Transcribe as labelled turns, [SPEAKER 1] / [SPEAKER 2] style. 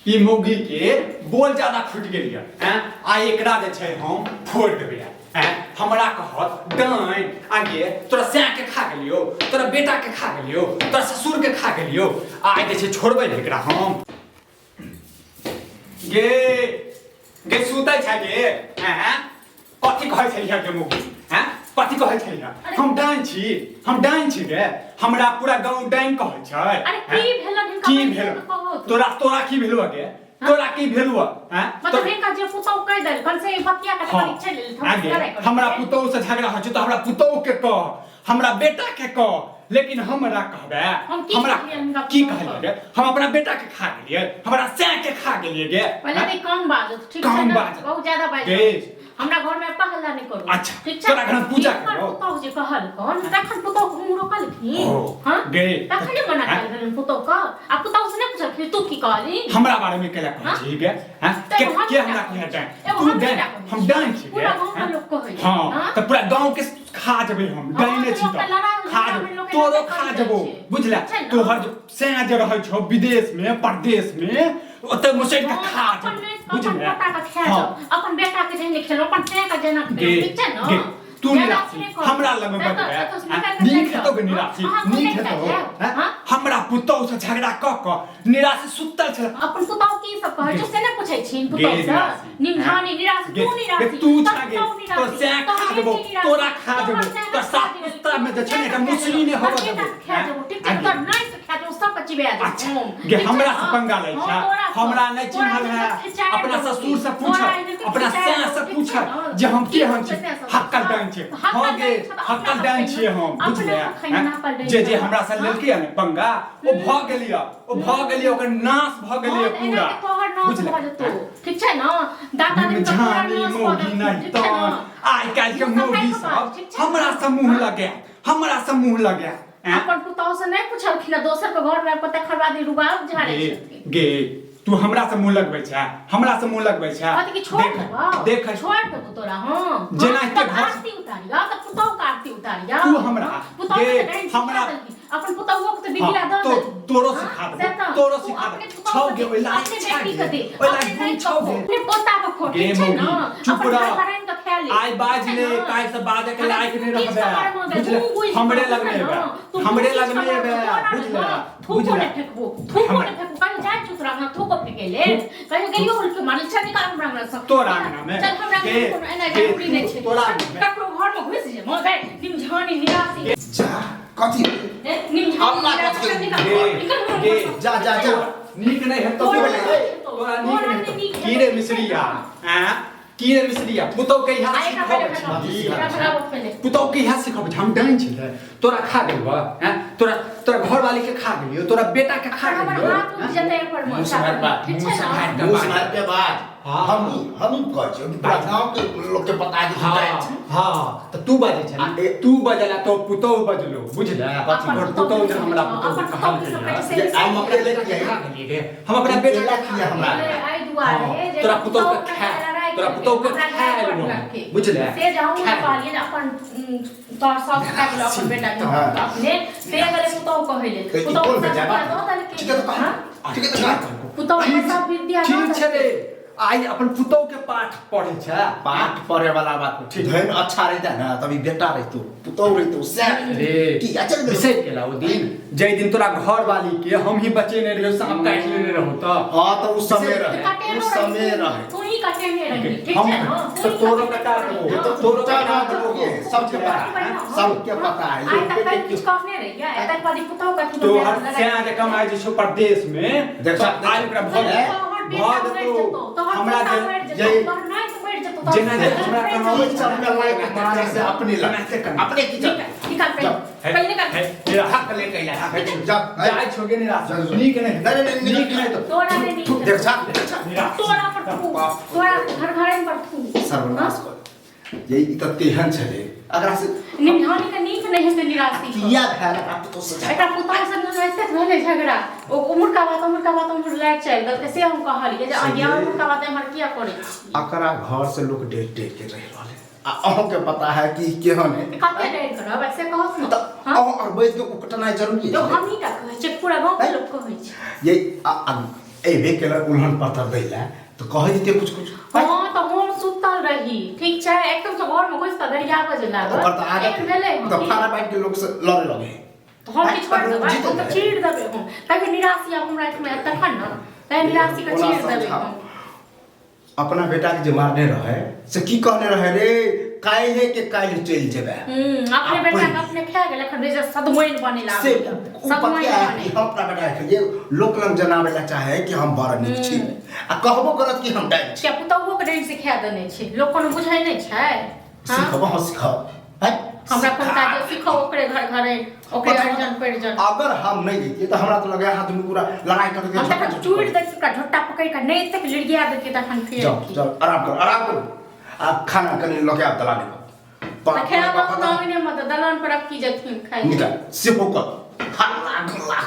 [SPEAKER 1] ई मौगी के बोल ज्यादा फूटि गेल यऽ हैं आ एकरा जे छै हम फोड़ि देबै हैं। हमरा कहत डाइन आगे तोरा सैं के खा गेलियो, तोरा बेटा के खा गेलियो, तोरा ससुर के खा गेलियो, आ आइ जे छै छोड़बै ने एकरा हम। गे गे सुतै छै गे हैं, कथी कहै छलियै गे मौगी हैं, कथी कहै छलियै? हम डाइन छी, हम डाइन छी गे, हमरा पूरा गाँव डाइन कहै छै।
[SPEAKER 2] अरे की
[SPEAKER 1] हैं?
[SPEAKER 2] भेलन हिनका
[SPEAKER 1] की
[SPEAKER 2] पहिले
[SPEAKER 1] भेल
[SPEAKER 2] तऽ कहू तू।
[SPEAKER 1] तोरा तोरा की भेलौ गे, तोरा की भेलौ हैं?
[SPEAKER 2] मतलब हिनका जे पुतहु कहि देलकन से बतिया के
[SPEAKER 1] हाँ।
[SPEAKER 2] कनी चलि एलथि, हम
[SPEAKER 1] आगे
[SPEAKER 2] लड़ाइ करै
[SPEAKER 1] हमरा
[SPEAKER 2] छियै।
[SPEAKER 1] पुतहु से झगड़ा होइ छै तऽ हमरा पुतहु के कह, हमरा बेटा के कह, लेकिन हमरा कहबे
[SPEAKER 2] हम की
[SPEAKER 1] हमरा
[SPEAKER 2] कहलियै हुनका
[SPEAKER 1] की
[SPEAKER 2] पुतहु
[SPEAKER 1] कहलियै गे? हम अपना बेटा के खा गेलियै, हमरा सैं के खा गेलियै गे।
[SPEAKER 2] पहिले
[SPEAKER 1] हैं?
[SPEAKER 2] तऽ कम बाजत, ठीक छै
[SPEAKER 1] कम
[SPEAKER 2] ने?
[SPEAKER 1] बाजत।
[SPEAKER 2] बहुत ज्यादा बाजि
[SPEAKER 1] गे।
[SPEAKER 2] रहल छी। हमरा घर में एप्पा हल्ला नहीं करू।
[SPEAKER 1] अच्छा,
[SPEAKER 2] ठीक छै?
[SPEAKER 1] तोरा घर में पूजा
[SPEAKER 2] हिनकर
[SPEAKER 1] करबो?
[SPEAKER 2] पुतहु जे कहलकन तखन पुतहु हम रोकलखिन।
[SPEAKER 1] ओ,
[SPEAKER 2] हाँ?
[SPEAKER 1] गे।
[SPEAKER 2] तखने मना
[SPEAKER 1] हाँ?
[SPEAKER 2] कयल गेलनि पुतहु के। आ पुतहु से नहि पुछलखिन तू की कहली?
[SPEAKER 1] हमरा बारे में केला कहै
[SPEAKER 2] हाँ?
[SPEAKER 1] छी गे? हाँ?
[SPEAKER 2] तऽ
[SPEAKER 1] के
[SPEAKER 2] एगो हम
[SPEAKER 1] के हमरा
[SPEAKER 2] एकटा
[SPEAKER 1] कहै
[SPEAKER 2] कहै
[SPEAKER 1] डाइन?
[SPEAKER 2] छी। एगो
[SPEAKER 1] तू
[SPEAKER 2] हम
[SPEAKER 1] डाइन,
[SPEAKER 2] एकटा कहै
[SPEAKER 1] हम
[SPEAKER 2] छी।
[SPEAKER 1] डाइन छी गे?
[SPEAKER 2] पूरा गाँव के
[SPEAKER 1] हाँ?
[SPEAKER 2] लोक कहै छै।
[SPEAKER 1] हाँ,
[SPEAKER 2] हाँ?
[SPEAKER 1] तऽ पूरा गाँव के खा जेबै हम,
[SPEAKER 2] हाँ,
[SPEAKER 1] डाइने
[SPEAKER 2] तऽ
[SPEAKER 1] छी
[SPEAKER 2] लोक
[SPEAKER 1] तऽ
[SPEAKER 2] के लड़ाइ
[SPEAKER 1] खा
[SPEAKER 2] झगड़ा
[SPEAKER 1] जेबै,
[SPEAKER 2] में लोक
[SPEAKER 1] तोरो
[SPEAKER 2] एना
[SPEAKER 1] खा
[SPEAKER 2] करै
[SPEAKER 1] जेबौ,
[SPEAKER 2] छै।
[SPEAKER 1] बुझले?
[SPEAKER 2] छै ने?
[SPEAKER 1] तोहर जे सैं जे रहै छौ विदेश में, परदेश में, ओतऽ मुसैर के
[SPEAKER 2] हाँ,
[SPEAKER 1] खा
[SPEAKER 2] अपन
[SPEAKER 1] जेबौ,
[SPEAKER 2] नहि, अपन
[SPEAKER 1] बुझले?
[SPEAKER 2] पोता के खा
[SPEAKER 1] हाँ।
[SPEAKER 2] जाओ, अपन बेटा के जेहने खेलौ, अपन सैं के जेना खेलौ,
[SPEAKER 1] गे,
[SPEAKER 2] ठीक छै ने?
[SPEAKER 1] गे, तू
[SPEAKER 2] ज्यादा
[SPEAKER 1] निराशी,
[SPEAKER 2] नहि करू।
[SPEAKER 1] हमरा लग में
[SPEAKER 2] एतऽ-
[SPEAKER 1] बजबै,
[SPEAKER 2] एतऽ से
[SPEAKER 1] हाँ,
[SPEAKER 2] निकालि कऽ
[SPEAKER 1] नीक
[SPEAKER 2] चलि
[SPEAKER 1] हेतौ गे
[SPEAKER 2] जाउ।
[SPEAKER 1] निराशी,
[SPEAKER 2] अहाँ
[SPEAKER 1] नीक
[SPEAKER 2] कतऽ
[SPEAKER 1] हेतौ,
[SPEAKER 2] जायब?
[SPEAKER 1] हाँ?
[SPEAKER 2] हाँ?
[SPEAKER 1] हमरा पुतहु से झगड़ा कऽ कऽ निराशी सुतल छल।
[SPEAKER 2] अपन पुतहु की सब कहै छै से नहि पूछै छी
[SPEAKER 1] गे
[SPEAKER 2] पुतहु से?
[SPEAKER 1] निराशी,
[SPEAKER 2] निमझानी निराशी,
[SPEAKER 1] गे,
[SPEAKER 2] तू निराशी,
[SPEAKER 1] गे, तू
[SPEAKER 2] तोहर
[SPEAKER 1] छा गे,
[SPEAKER 2] पुतहु निराशी,
[SPEAKER 1] तोर सैं
[SPEAKER 2] तोहर
[SPEAKER 1] खा
[SPEAKER 2] बेटी
[SPEAKER 1] जेबौ,
[SPEAKER 2] निराशी,
[SPEAKER 1] तोरा खा
[SPEAKER 2] तोहर
[SPEAKER 1] जेबौ,
[SPEAKER 2] सैं
[SPEAKER 1] तोर
[SPEAKER 2] खा
[SPEAKER 1] सात
[SPEAKER 2] जेबौ,
[SPEAKER 1] पुस्ता में जे छै ने एकटा
[SPEAKER 2] तोहर
[SPEAKER 1] मुसरी नहि होबऽ
[SPEAKER 2] बेटा
[SPEAKER 1] देबौ,
[SPEAKER 2] खा
[SPEAKER 1] हाँ?
[SPEAKER 2] जेबौ, ठीक छै?
[SPEAKER 1] आगे।
[SPEAKER 2] तोहर नाइफ खा जेबौ, सबके चिबा जेबौ।
[SPEAKER 1] अच्छा,
[SPEAKER 2] हम।
[SPEAKER 1] गे
[SPEAKER 2] ठीक छै
[SPEAKER 1] हमरा
[SPEAKER 2] ने?
[SPEAKER 1] से पंगा लै
[SPEAKER 2] हाँ,
[SPEAKER 1] छै,
[SPEAKER 2] तोरा से।
[SPEAKER 1] हमरा नहि
[SPEAKER 2] तोरा
[SPEAKER 1] चिन्हल
[SPEAKER 2] एहन
[SPEAKER 1] है,
[SPEAKER 2] खिचायल
[SPEAKER 1] अपना
[SPEAKER 2] रहौ।
[SPEAKER 1] ससुर से पूछ,
[SPEAKER 2] तोरा एहन
[SPEAKER 1] अपना
[SPEAKER 2] खिचायल
[SPEAKER 1] सैं से
[SPEAKER 2] रहौ, ठीक
[SPEAKER 1] पूछ
[SPEAKER 2] छै ने?
[SPEAKER 1] जे हम
[SPEAKER 2] की
[SPEAKER 1] केहन छी,
[SPEAKER 2] छै सैं से?
[SPEAKER 1] हक्कल डाइन छी।
[SPEAKER 2] हक्कल
[SPEAKER 1] हाँ गे,
[SPEAKER 2] डाइन छै तऽ
[SPEAKER 1] हक्कल
[SPEAKER 2] अपना
[SPEAKER 1] डाइन
[SPEAKER 2] सब
[SPEAKER 1] छियै हम,
[SPEAKER 2] अपना
[SPEAKER 1] बुझलियै?
[SPEAKER 2] सब खैना
[SPEAKER 1] हैं?
[SPEAKER 2] पर डाइन
[SPEAKER 1] जे जे
[SPEAKER 2] छै।
[SPEAKER 1] हमरा से
[SPEAKER 2] हाँ?
[SPEAKER 1] लेलकै ने पंगा, ओ भऽ गेलियै, ओ भऽ गेलियै, ओकर नाश भऽ गेलियै
[SPEAKER 2] हाँ, तऽ एना
[SPEAKER 1] पूरा।
[SPEAKER 2] के तोहर नाश
[SPEAKER 1] बुझलियै?
[SPEAKER 2] भऽ जेतौ, ठीक छै ने? दादा दिन तऽ तोरा
[SPEAKER 1] झानी
[SPEAKER 2] नाश कऽ
[SPEAKER 1] मौगी
[SPEAKER 2] देलखुन,
[SPEAKER 1] नहि
[SPEAKER 2] ठीक छै
[SPEAKER 1] तऽ
[SPEAKER 2] ने?
[SPEAKER 1] आइ काल्हि के
[SPEAKER 2] मुँह
[SPEAKER 1] मौगी
[SPEAKER 2] सफाइ कऽ बाज,
[SPEAKER 1] सब
[SPEAKER 2] ठीक छै ने?
[SPEAKER 1] हमरा से मुँह लगे, हमरा से मुँह लगे। हैं?
[SPEAKER 2] अपन पुतहु से नहि पुछलखिन आ दोसर के घर में आबि कऽ तकर बाद ई रुबाब झाड़ै
[SPEAKER 1] गे
[SPEAKER 2] छथिन।
[SPEAKER 1] गे तू हमरा से मुँह लगबै छै, हमरा से मुँह लगबै छै।
[SPEAKER 2] कहत कि छोड़
[SPEAKER 1] देख
[SPEAKER 2] देबौ,
[SPEAKER 1] देख
[SPEAKER 2] छोड़ देबौ तोरा हम।
[SPEAKER 1] जेना
[SPEAKER 2] हाँ,
[SPEAKER 1] के
[SPEAKER 2] तब
[SPEAKER 1] घर-
[SPEAKER 2] आरती उतारिया, तब पुतहु के आरती उतारिया।
[SPEAKER 1] तू हमरा-
[SPEAKER 2] हाँ, पुतहु
[SPEAKER 1] गे,
[SPEAKER 2] के तऽ डाइन सिखा
[SPEAKER 1] हमरा-
[SPEAKER 2] देलखिन। अपन पुतहुओ के तऽ बिगड़ा
[SPEAKER 1] हाँ,
[SPEAKER 2] दऽ
[SPEAKER 1] तो
[SPEAKER 2] देलखिन।
[SPEAKER 1] तोरो
[SPEAKER 2] हाँ,
[SPEAKER 1] सिखा
[SPEAKER 2] से
[SPEAKER 1] देबो,
[SPEAKER 2] तऽ
[SPEAKER 1] तोरो
[SPEAKER 2] तू
[SPEAKER 1] सिखा
[SPEAKER 2] अपने
[SPEAKER 1] देबो।
[SPEAKER 2] पुतहु
[SPEAKER 1] छौ
[SPEAKER 2] के
[SPEAKER 1] गे,
[SPEAKER 2] दे,
[SPEAKER 1] ओहि लायक
[SPEAKER 2] अपने
[SPEAKER 1] छा
[SPEAKER 2] बेटी
[SPEAKER 1] गे,
[SPEAKER 2] के दे,
[SPEAKER 1] ओहि लायक
[SPEAKER 2] अपने
[SPEAKER 1] गुण
[SPEAKER 2] नाइक
[SPEAKER 1] छौ
[SPEAKER 2] के
[SPEAKER 1] गे।
[SPEAKER 2] खो, अपने पोता के खो,
[SPEAKER 1] गे
[SPEAKER 2] ठीक छै
[SPEAKER 1] मौगी,
[SPEAKER 2] ने?
[SPEAKER 1] चुप
[SPEAKER 2] अपन
[SPEAKER 1] रह।
[SPEAKER 2] घर घरैन के खा ले,
[SPEAKER 1] आइ बाज
[SPEAKER 2] ठीक छै
[SPEAKER 1] ले,
[SPEAKER 2] ने?
[SPEAKER 1] काल्हि से बाजै के
[SPEAKER 2] अरे
[SPEAKER 1] लायक नहि
[SPEAKER 2] तू
[SPEAKER 1] रहबै।
[SPEAKER 2] किछु कमाइ मऽ
[SPEAKER 1] बुझले?
[SPEAKER 2] तू बुझि
[SPEAKER 1] हमरे
[SPEAKER 2] कऽ
[SPEAKER 1] लगमे
[SPEAKER 2] बुझले
[SPEAKER 1] एबै,
[SPEAKER 2] ने? तू
[SPEAKER 1] हमरे
[SPEAKER 2] किछु
[SPEAKER 1] लगमे
[SPEAKER 2] कमाइ
[SPEAKER 1] एबै,
[SPEAKER 2] तोरा
[SPEAKER 1] बुझले?
[SPEAKER 2] ने थूको
[SPEAKER 1] बुझले?
[SPEAKER 2] नहि फेकबो, थूको
[SPEAKER 1] हमरा-
[SPEAKER 2] नहि फेकबो। कहियो जाइ छौ तोरा अंगना थूको फेकै लेल? कहियो गेलियो हुलकी मारल? चल निकाल हमरा अंगना सँ।
[SPEAKER 1] तोरा अंगना में?
[SPEAKER 2] चल, हमरा अंगना
[SPEAKER 1] के-
[SPEAKER 2] में कोनो एना
[SPEAKER 1] के
[SPEAKER 2] जरूरी नहि छै।
[SPEAKER 1] तोरा अंगना में?
[SPEAKER 2] ककरो घर में घुसि जेबो, गै, निमझानी निराशी।
[SPEAKER 3] जा कथी
[SPEAKER 2] ए, निमझानी
[SPEAKER 3] अल्लाह
[SPEAKER 2] निराशी,
[SPEAKER 3] कथी?
[SPEAKER 2] चल निकाल,
[SPEAKER 1] गे,
[SPEAKER 2] निकल हमरा
[SPEAKER 1] गे,
[SPEAKER 2] घर सँ।
[SPEAKER 3] जा जा जा
[SPEAKER 1] नीक नहि हेतौ
[SPEAKER 2] तोरा
[SPEAKER 1] तोरा,
[SPEAKER 2] नहि हेतौ,
[SPEAKER 1] तोरा नीक
[SPEAKER 2] तोरा
[SPEAKER 1] नहि
[SPEAKER 2] नहि
[SPEAKER 1] हेतौ।
[SPEAKER 2] नीक
[SPEAKER 1] की रे
[SPEAKER 2] हेतौ।
[SPEAKER 1] मिश्रिया, आँय? की रे मिश्रिया, पुतहु के इएह
[SPEAKER 2] आ, एकरा
[SPEAKER 1] सिखबै
[SPEAKER 2] पहिले भगाओ,
[SPEAKER 1] छी।
[SPEAKER 2] एकरा भगाओ पहिले।
[SPEAKER 1] पुतहु के इएह सिखबै छी। हम डाइन छियै, तोरा खा गेलौ हैं, तोरा तोरा घरवाली के खा गेलियौ, तोरा बेटा के खा
[SPEAKER 2] हमर
[SPEAKER 1] गेलियौ।
[SPEAKER 2] हाथ उठि जेतै एहि पर
[SPEAKER 3] मुँह सम्हारि बात,
[SPEAKER 2] ठीक
[SPEAKER 1] मुँह
[SPEAKER 2] छै ने?
[SPEAKER 1] सम्हारि कऽ
[SPEAKER 3] मुँह
[SPEAKER 1] बाज।
[SPEAKER 3] सम्हारि के बाज।
[SPEAKER 1] हाँ।
[SPEAKER 3] हम हम कहै छियौ कि पूरा गाँव के लोग के पता है कि तू डाइन
[SPEAKER 1] हाँ
[SPEAKER 3] छी।
[SPEAKER 1] हाँ, तऽ तू बजै छै
[SPEAKER 3] आ,
[SPEAKER 1] ने, तू बजला तो पुतहु बजलो, बुझले?
[SPEAKER 2] अपन
[SPEAKER 1] तोहर
[SPEAKER 2] पुतहु
[SPEAKER 1] पुतहु जे हमरा
[SPEAKER 2] अपन
[SPEAKER 1] पुतहु
[SPEAKER 2] पुतहु
[SPEAKER 1] कहल
[SPEAKER 2] के सब
[SPEAKER 1] गेलै,
[SPEAKER 2] कहै छै,
[SPEAKER 3] जे
[SPEAKER 1] हम अपना
[SPEAKER 3] एले
[SPEAKER 1] बेटा के
[SPEAKER 3] किया?
[SPEAKER 1] खा गेलियै गे, हम अपना बेटा
[SPEAKER 3] एला
[SPEAKER 1] के खा
[SPEAKER 3] किया हमरा?
[SPEAKER 1] गेलियै।
[SPEAKER 2] एहि दुआरे
[SPEAKER 1] हाँ,
[SPEAKER 2] जे
[SPEAKER 1] तोरा पुतहु के
[SPEAKER 2] पुतहु
[SPEAKER 1] खा,
[SPEAKER 2] लड़ाइ
[SPEAKER 1] तोरा पुतहु के
[SPEAKER 2] हमरा
[SPEAKER 1] खा
[SPEAKER 2] घर
[SPEAKER 1] एलहुँ,
[SPEAKER 2] लड़के।
[SPEAKER 1] बुझले?
[SPEAKER 2] से जे हमहूँ
[SPEAKER 1] खा।
[SPEAKER 2] कहलियै जे अपन तोहर साउस खा गेलौ अपन बेटा के
[SPEAKER 3] हाँ।
[SPEAKER 2] अपने से गेलै पुतहु कहै ले
[SPEAKER 3] तऽ ई
[SPEAKER 2] पुतहु
[SPEAKER 3] कोन
[SPEAKER 2] सब
[SPEAKER 3] बेटा
[SPEAKER 2] विद्या दऽ देलकै।
[SPEAKER 3] ठीके तऽ कह
[SPEAKER 2] हाँ?
[SPEAKER 3] ठीके तऽ कह
[SPEAKER 2] पुतहु के सब विद्या दऽ
[SPEAKER 1] ठीक छै
[SPEAKER 2] देलकै।
[SPEAKER 1] रे, आइ अपन पुतहु के पाठ पढ़ै छै।
[SPEAKER 3] पाठ पढ़े वाला बात नहीं।
[SPEAKER 1] ठीक।
[SPEAKER 3] धन अच्छा रहता ना तभी बेटा रहतो पुतहु रहतो से
[SPEAKER 1] रे
[SPEAKER 3] की अच्छा
[SPEAKER 1] बिसरि गेला ओ दिन जाहि दिन तोरा घर वाली के हम ही बचेने रहियो, सांप काटि लेने रहो तऽ।
[SPEAKER 3] हाँ तो उस समय
[SPEAKER 2] तऽ
[SPEAKER 3] रहे
[SPEAKER 2] कटेनो
[SPEAKER 3] उस समय
[SPEAKER 2] रही,
[SPEAKER 3] रहे
[SPEAKER 2] तू ही कटेने रही, ठीक
[SPEAKER 1] हम
[SPEAKER 2] छै ने? तू
[SPEAKER 1] तऽ
[SPEAKER 2] ही
[SPEAKER 1] तोरो
[SPEAKER 2] कटेने
[SPEAKER 1] कटा
[SPEAKER 2] रही,
[SPEAKER 1] देबो,
[SPEAKER 2] हाँ।
[SPEAKER 1] तोरो
[SPEAKER 3] कटा
[SPEAKER 1] कटा
[SPEAKER 3] देबो
[SPEAKER 1] देबो।
[SPEAKER 3] सबके पता है सबके पता है
[SPEAKER 2] आइ तक कहीं किछु कहने रहियै, तकर बाद ई पुतहु कथी
[SPEAKER 1] तोहर
[SPEAKER 2] लड़ाइ
[SPEAKER 1] सैं जे कमाइ जे छौ परदेश में,
[SPEAKER 3] देख,
[SPEAKER 1] तऽ आइ ओकरा भऽ
[SPEAKER 3] है?
[SPEAKER 2] तोहर
[SPEAKER 1] भऽ
[SPEAKER 2] बेटा मरि
[SPEAKER 1] जेतौ।
[SPEAKER 2] जेतौ, तोहर
[SPEAKER 1] हमरा
[SPEAKER 2] पोता
[SPEAKER 1] जे
[SPEAKER 2] मरि जेतौ,
[SPEAKER 3] जे-
[SPEAKER 2] तोहर नाति मरि जेतौ, तोहर
[SPEAKER 1] जेना जे
[SPEAKER 2] ससुर
[SPEAKER 1] हमरा
[SPEAKER 2] मरि
[SPEAKER 1] कमाबै
[SPEAKER 2] जेतौ।
[SPEAKER 3] ई सब में लाइक मारे से अपने लग
[SPEAKER 1] एनाहिते कमाइ।
[SPEAKER 3] अपने की चल
[SPEAKER 2] निकाल, निकाल पहिले, पहिले निकाल।
[SPEAKER 1] हे, मेरा हक ले कैला
[SPEAKER 3] जब
[SPEAKER 1] जाइ छोगे निराश
[SPEAKER 3] जा, जा।
[SPEAKER 1] नीक नहीं
[SPEAKER 3] नहीं, नहीं, नहीं,
[SPEAKER 1] नीक नहीं तो
[SPEAKER 2] तोरा नहि नीक
[SPEAKER 3] देख छा देख छा
[SPEAKER 1] निराश
[SPEAKER 2] तोरा पर थू, तोरा घर घरेन पर थू।
[SPEAKER 3] सर्वनाश कर ये ई तऽ तेहन छलै अकरा से
[SPEAKER 2] निमझानी के नीक नहि हेतै निराशी के।
[SPEAKER 3] किया भेल एकरा पुतहु से झगड़ा?
[SPEAKER 2] एकरा पुतहु से नहि एतेक भेलै झगड़ा, ओ उम्हरका बात उम्हरका बात उम्हर लए चलि देलकै, से हम कहलियै जे अहाँ उम्हरका बात एम्हर किया करै छी?
[SPEAKER 3] अकरा घर से लोग डरि डरि के रहि रहल है आ अहूँके पता है कि केहन है
[SPEAKER 2] कते डरि के रहबै से कहत ने।
[SPEAKER 3] तऽ
[SPEAKER 2] हाँ?
[SPEAKER 3] अहूँ आओर बैठ के उकटनाइ जरूरी
[SPEAKER 2] तो
[SPEAKER 3] है
[SPEAKER 2] हमही टा कहै छियै, पूरा गाँवके लोक कहै छै।
[SPEAKER 3] ये एबे केलक उल्हन पत्थर दै लए तऽ कहै जेतै कुछ कुछ।
[SPEAKER 2] हँ, तऽ हम सुतल रही, ठीक छै? एकदम से घर में घुसि कऽ गरियाबऽ जे लागल।
[SPEAKER 3] ओकर तऽ आदत
[SPEAKER 2] एहन भेलै हँ
[SPEAKER 3] तऽ
[SPEAKER 2] की?
[SPEAKER 3] फाड़ा बाँटि के लोक से लड़े लगे है।
[SPEAKER 2] तऽ हम की छोड़ि देबै?
[SPEAKER 3] जीतै
[SPEAKER 2] हम तऽ
[SPEAKER 3] है।
[SPEAKER 2] चीर देबै हम। तभी निराशी आब हमरा एहिठमा आयत तखन ने, तैं निराशी के
[SPEAKER 3] ओना
[SPEAKER 2] चीर देबै
[SPEAKER 3] समझाउ।
[SPEAKER 2] हम।
[SPEAKER 3] अपना बेटा के जे मारने रहे से की कहने रहे रे, काल्हे के काल्हि चलि जेबै।
[SPEAKER 2] अपने
[SPEAKER 3] आ
[SPEAKER 2] बेटा के
[SPEAKER 3] पढ़ि।
[SPEAKER 2] अपने खा गेल, एखन जे सदमैन बने
[SPEAKER 3] से
[SPEAKER 2] लागल,
[SPEAKER 3] उ
[SPEAKER 2] सदमैन
[SPEAKER 3] पतिया है
[SPEAKER 2] बने।
[SPEAKER 3] कि हम अपना बेटा के लिए लोक लग जनाबै ला चाहे कि हम बड़ नीक छी आ कहबो करत कि हम डाइन छी।
[SPEAKER 2] किया पुतहुओ के डाइन सिखा देने छै, लोक कोनो बुझै नहि छै। हाँ?
[SPEAKER 3] सिखब, हाँ सिखब है।
[SPEAKER 2] हमरा कोन काज सिखो, ओकरे घर घरे ओकरे अर्जन परिजन।
[SPEAKER 3] अगर हम नहीं जैतियै तऽ हमरा तऽ लगै हाथ दुनू पूरा लड़ाई कर
[SPEAKER 2] हम तखन चूड़ि दै छी ओकरा, झोटा पकड़ि कऽ नहि एतेक लिड़िया दैतियै तखन फेर
[SPEAKER 3] जाओ
[SPEAKER 2] की।
[SPEAKER 3] जाओ, आराम करू, आराम करू आ खाना कनि लऽ के आब दलाने पर।
[SPEAKER 2] तऽ खेला बाबू मांगने मत दलान पर अब की जथिन खाइ।
[SPEAKER 3] निकाल सेहो कर, हल्ला गुल्ला।